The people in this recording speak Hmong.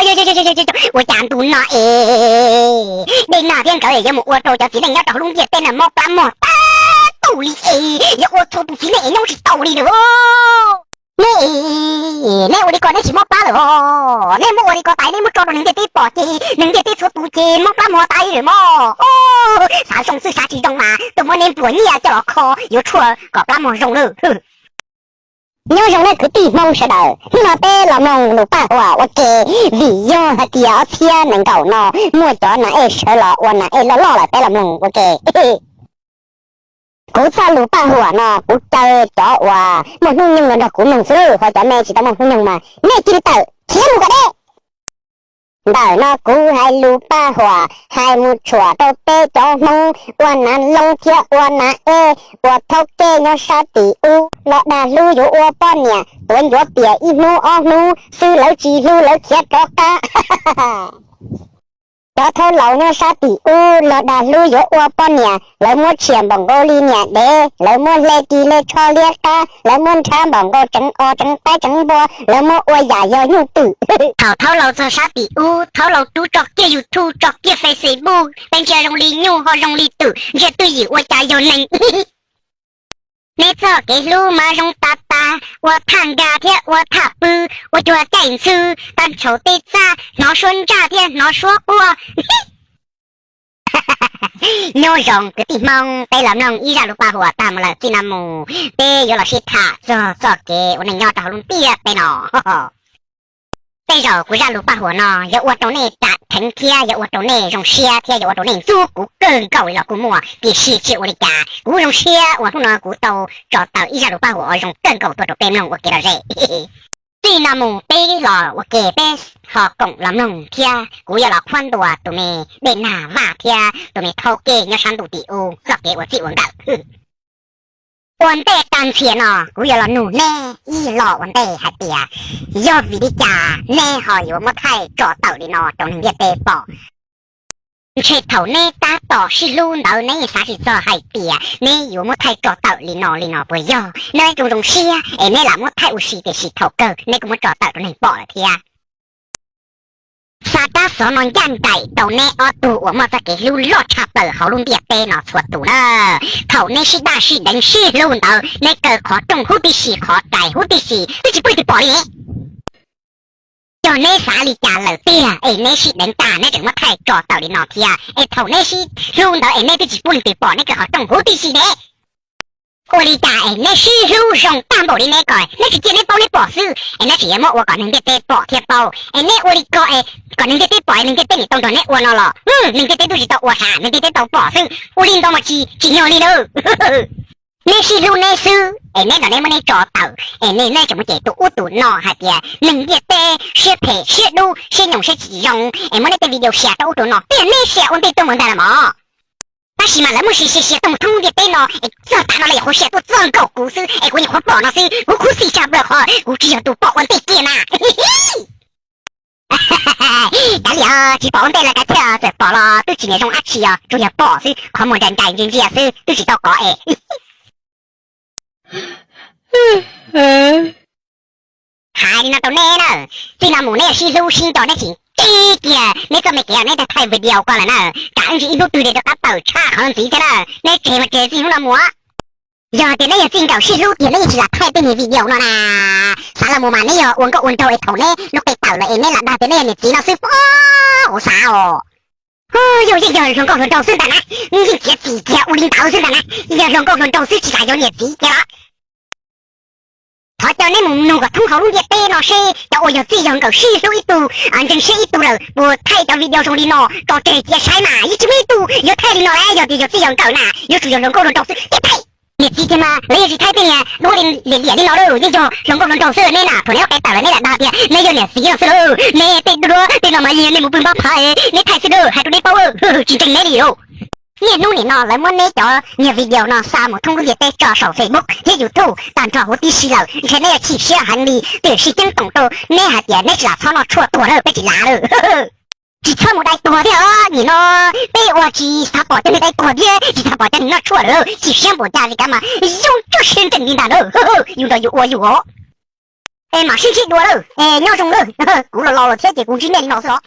Ua cas ntu no es Dej Nag thiab nkawd yuav mus ua rau cov txiv neej nyob rau hauv lub ntiaj teb no mob plab mog tag tau li es yuav ua txhua tus txiv neej es nyob tsis tau li lawm. Neb, neb ua li ko neb tsis mob plab lawm os. Neb muab ua li ko tas neb muab tso rau neeg ntiaj teb pom ces neeg ntiaj teb txhua tus ces mob plab mog tas li lawm mog. Xav zoo xwb xav tsis zoo mas tuaj muab neb nplua nyiaj coj los kho yuav tshuaj kom plab mog zoo lawm. Nyob zoo nej kwv tij Hmoob sawv daws, hnub no peb los mloog lus paj huam ua ke, vim yog hais tias ob txhiab nees nkaum no muaj cov nas ej sawv los ua nas ej loj loj lawm peb los mloog ua ke. Kuv txoj lus paj huam no kuv caw cov uas muaj hnub nyoog los nrog kuv mloog xwb, ho cov me tsis tau muaj hnub nyoog mas nej cia li tawm khiav mus kom deb. Ntawm no kuv hais lus paj huam hais mus tshuam rau peb cov Hmoob ua nas loo thiab ua nas ej, ua thaub kej nyob sab tim ub los dag hlub yuav ua poj niam, tuav ncuav pias ib hnub ob hnub xwb lawv tsis hlub lawv khiav rov qab. Cov thaub laus nyob sab tim ub los dag hlub yuav ua poj niam, lawv muab tshiam npaum nkaus li niam dev, lawv muab hle ris hle tsho liab qab, lawv muab nrhab npaum nkaus tseev os tseev qaib tseev npua, lawv muab ua yam yog nyuj twm. Thaum thaub laus txog sab tim ub, thaub laus rub tso kiag YouTube tso kiag Facebook, peb ntsia zoo li nyuj ho zoo li twm, ntsia twj ywm ua cas yog neeg. Neb txoj kev hlub mas zoo tas tas, ua thaj nkag thiab ua thaj pw, ua cuag caij ntxhw, tag ntshaum tej txaj hnov suab ntsaj thiab hnov suab quaj. Nyob zoo kwv tij Hmoob, peb los mloog ib zaj lus paj huam tag mus lawm, txij no mus peb yuav los sib tham txog txoj kev ua neej nyob rau hauv lub ntiaj teb no. Tej zaum kuv zaj lus paj huam no yuav ua rau nej ram dheev thiab yuav ua rau nej zoo siab thiab yuav ua rau nej ntxub kuv kawg nkaus li los kuj muaj, tiam sis tsis ua li cas, kuv zoo siab uas hnub no kuv tau tso tawm ib zaj lus paj huam uas zoo kawg nkaus tuaj rau peb mloog ua kev lom zem. Txij no mus peb los ua ke peb ho koom los mloog thiab kuv yuav los qhuab ntuas tus me Dej Nag Vaj thiab tus me thaub kej nyob sab ntuj tim ub txoj kev ua txij ua nkawm. Ua ntej tag nrho no kuv yuav los nug neb ib los ua ntej hais tias, yog vim li cas neb ho yuav muab thaij tso tawm li no rau neeg ntiaj teb pom? Ntshe thaum neb tab tom sib hlub ntawd neb yeej xav tsis txog hais tias neb yuav muab thaij tso tawm li no li no puas yog? Neb zoo zoo siab es neb lam muab thaij ua si tiam sis thaum kawg neb kuj muab tso tawm rau neeg pom lawm thiab. Xa tab xov no ncaj nraim rau neb ob tug uas muaj txoj kev hlub loj tshaj plaws hauv lub ntiaj teb no txhua tus na. Thaum neb sib daj sib deev sib hlub ntawd neb kaw qhov rooj huv tib si qhov rais huv tib si twb tsis pub leej twg pom li ne. Yog neb xav li cas lawm tiag es neb sib deev tag neb tseem muab thaij tso tawm li no thiab es thaum neb sib hlub ntawd es neb twb tsis pub leej twg pom neb kaw qhov rooj huv tib si ne? Ua li cas es neb sib hlub zoo tag npaum li neb ko neb tsis cia neb paub neb pom xwb es neb tseem yuav muab ua kom neeg ntiaj teb pom thiab paub es neb ua li ko es kom neeg ntiaj teb pom es neeg ntiaj teb niam tau nrog neb ua no los neeg ntiaj teb twb tsis tau ua sav neeg ntiaj teb tau pom xwb ua li ntawd mas tsis tsis nyog li na. Neb sib hlub neb xwb es neb nrog neb muab neb tso tawm es neb tseem mus cem tus ub tus no hais tias neeg ntiaj teb siab phem siab dub siab nyoos siab tsis zoo es muab neb tej video share rau ub rau no twb yog neb share ua ntej tuaj mus ntag los mas. Tab sis mas lawv muab share share share tuaj mus thoob ntiaj teb no es txog tav no lawv nyuam qhuav share tuaj txog nkaus kuv xwb es kuv nyuam qhuav pom no xwb, kuv khuv xim tshaj plaws qhov kuv tsis yog tus pom ua ntej kiag na. Kav liam, tsis pom ua ntej los kav liam, txawm pom los twb tsis niam zoo dab tsi os, tsuas yog pom xwb, qhov muag nrais nrais ntsia ntsia xwb twb tsis tau kov es. Hais li no rau neb na, txij no mus neb sib hlub sib nco neb tsis nqis kiag neb txoj me kev neb thaij video ko lawm na, tsam ib ntsis ib hnub twg li rov qab tawm tshaj qhov no ntxiv thiab na, neb tseg mas tseg txij hnub no mus. Yog tias neb yog txij nkawm sib hlub tiag neb yeej tsis lam thaij tej niag video no na. Xav los mus mas neb yog ua nkauj ua nraug es thaum neb lub qe tawm lawm es neb lam dag tias neb yog niam txiv no xwb pob, kuv xav os. Yog yeej yog hluas nkauj hluas nraug xwb ntag na, yeej txiav txim kiag ua li ntawd xwb ntag na, yog hluas nkauj hluas nraug xwb tsis kam yuav niam txiv kiag los. Thov coj neb mus nug kom thoob hauv lub ntiaj teb no seb cov uas yog txij yog nkawm sib hlub ib tug, ntseeg siab ib tug lawm puas thaij cov video zoo li no tso tseg cia saib mas, yeej tsis muaj ib tug yuav thaij li no lawm. Yog tias yog txij yog nkawm na yuav tsum yog hluas nkauj hluas nraug xwb thiaj thaij. Niam txiv tiag mas lawv yeej tsis thaij tej niag duab liam liam li no lawm, yeej yog hluas nkauj hluas nraug xwb. Neb na thaum neb lub qe tawm lawm neb lam dag tias neb yog niam txiv no xwb lauj, neb tej duab tej no mas yog nej mus pw npab phav neb thaij xwb lauj, hais rau neb paub, tsis ntseeg neb li lauj. Niaj hnub nim no lawv muab neb cov niag video no xa mus thoob lub ntiaj teb tso saum Facebook thiab YouTube tag nrho huv tib si lawm, ntshe neb yuav chim siab heev li, tiam sis ceeb toom rau neb hais tias neb tsis lam txhob noj tshuaj tuag na, peb tsis lav lawm. Tsis txhob mus dai tuag thiab os, nim no peb ua tsis xav pom cov niag dai tuag thiab tsis xav pom cov niag noj tshuaj lawm, chim siab npaum cas li kav mas zoo cuaj siab nteeg li ntag na, yus nrog yus ua yus os. Es mam sib ntsib dua lawm es nyob zoo lawm. Kuv los laus lawm thiab ces kuv ntsib nej li no xwb os.